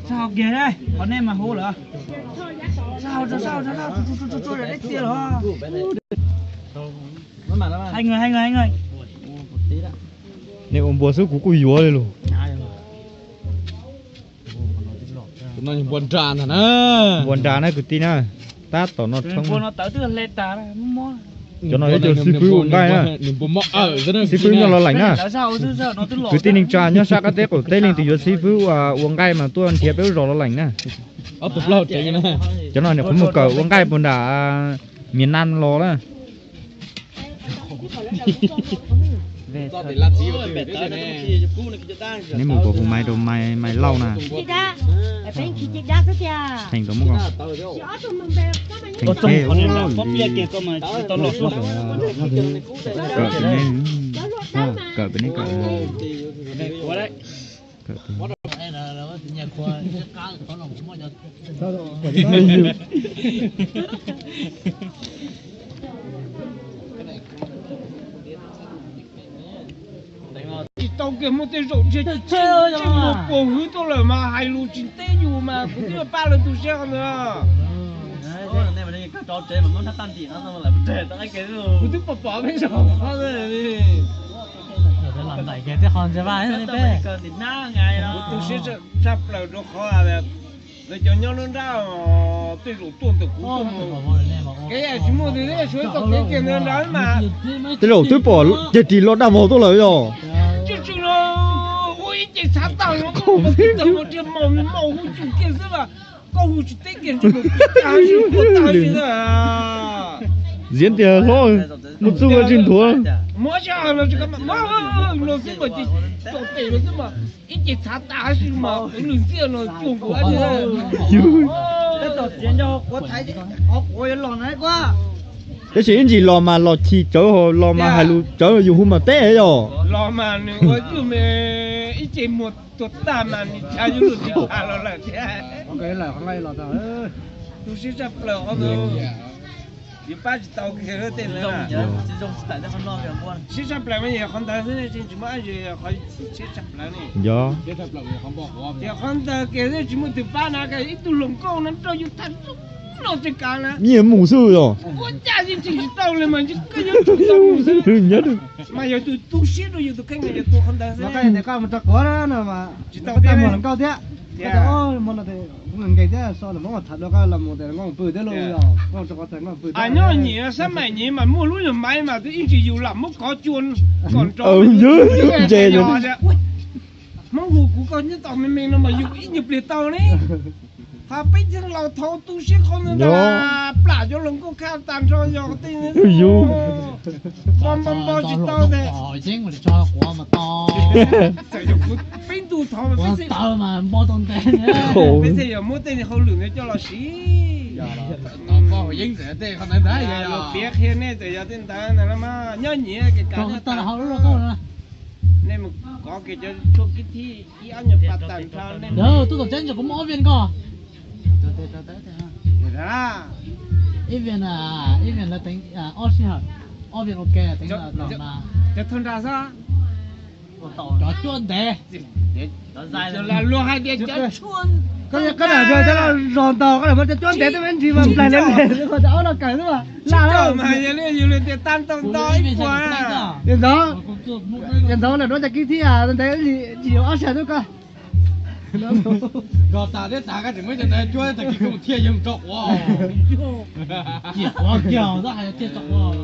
Sab hauv kiag, qhov nej mas huv lawm. Sab hauv, sab hauv, sab hauv, tsuag tsuag tsuag tsuag, deb tiag los. Hai người, hai người, hai người. Nej ua npua xwb kuv kuj yuav li lus. Npua nra ntag na. Npua nra na kwv tij na. Tab tom no tshoob. Cov no yuav tsum xib fwb ua nqaij na. Xib fwb nyob Los Laims na. Kwv tij neej tsa nyob sab qab teb qaum teb leej twg yuav xib fwb ua nqaij mas tuaj nrhiav peb lub zos Los Laims na. Cov no nyuam qhuav mus kawm ua nqaij puag nram miền Nam los na. Neb mus kom hu maiv rau Maiv Lauj na. Theem tau muab ko. Theem tau. Kawm pem ne, kawm pem ne, kawm. Tsis tau kiag, muaj tej zaum ntshe tsis tseem los puag hwv tuaj lawm mas hais lus tsis teb yus mas kuv twb pab lawv tu siab qhov ntawd. Kuv twb pom pom peb zaum qhov ntawd. Kuv tu siab tshaj plaws rau qhov lawv cov nyob lub nrab tej zaum tuaj ntawm kuv tuaj mus. Kev tsis muaj tus teb suav txoj kev kiag ntawd nrad mas. Tej zaum twb pom ceg ris los daj vog tuaj lawm yog. Tsis tsis los ua ib ce txhav tag los tawg ua rhiab mos mos hu tsum kiag xwb mas koj hu tsis teb kiag ntshe mus pib tag tsis ua tag li na. Ziab tias hlob, muaj txuj tsis nthuav. Muab tsis los xwb mas ces tsom pem los xwb mas ib ce txhav tag xwb mas lwm ntxiaj no cuag nkaus. Tab sis ib ntsis los mas los chim tsawv, los mas hais lus tsawv, yus hu mas teb yog. Los mas nws ua ib ce muag tuag tag mas nws ncha yus lub tsis tag los lawm thiab. Tu siab tshaj plaws qhov ntawd. Yus pab tsis tau kiag tej ntawd. Siab tshaj plaws mas yog qhov ntawd xwb, tsis muaj dab tsi qhov siab tshaj plaws ne. Ces qhov ntawd kiag tsis muaj tus pab na, ib tug hluas nkauj no nrog yus tham zoo no tsis kav na. Nyiaj mus xwb os. Ua cas yeej tsis tau li mas koj yuav tsum tau mus xwb. Mas yog tus tu siab rau yus tus kheej yog tus qhov ntawd xwb. Tsis tau muaj hluas nkauj thiab. Hmo no nkees thiab so ntawm Hmoob tham dua koj los mus tias nkauj pw thiab lauj, nkauj pw. Nyob nyias xab maim nyias mas muaj lub nyuag maiv mas twb ib ntsis yus lam muab kov cua kom nrov ntse. Hmoob hu kuv koj nyob tau me me no mas yus ib nyuag pliag tau ne. Ho peb thiaj los thov tu siab qhov ntawd ntag, plam cov hluas nkauj khaj tag nrho yog tej npo npo npo tsis tau tes. Peb ntuj thov mas peb thiaj yog muab tej hauj lwm ntawd coj los siv. Piav qhia nej txawm yog tej ntawd ntag mas nyob nyias kev kav nej mus kov kiag cov tshuaj kib thib ib ob nyuag pas tag nrho nej. Tub tom teb ntsis kuv muaj ob vij koj. Ib vij, ib vij lawv teev ob sij hawm, ob vij ok teev los mas. Cov thaj nra xwb. Cov cuab ntev. Luag hais tias cov tshuaj, koj lam zog ntau, koj lam muab cov cuab ntev tej me ntsis mas nplaig lawv ntev, ob no kawm xwb mas laj mas yog li yus li tias tag ntau ntau ib puas. Ces ntawd, ces ntawd lam duab cov kib thib ntev tsis yuav ob sij hawm twb koj. Nrog tas thiab tas koj tseem muab cov ntawd cuab tag kis kooj thiaj yog rau quav. Ciam quav kiag xwb hais tias rau quav.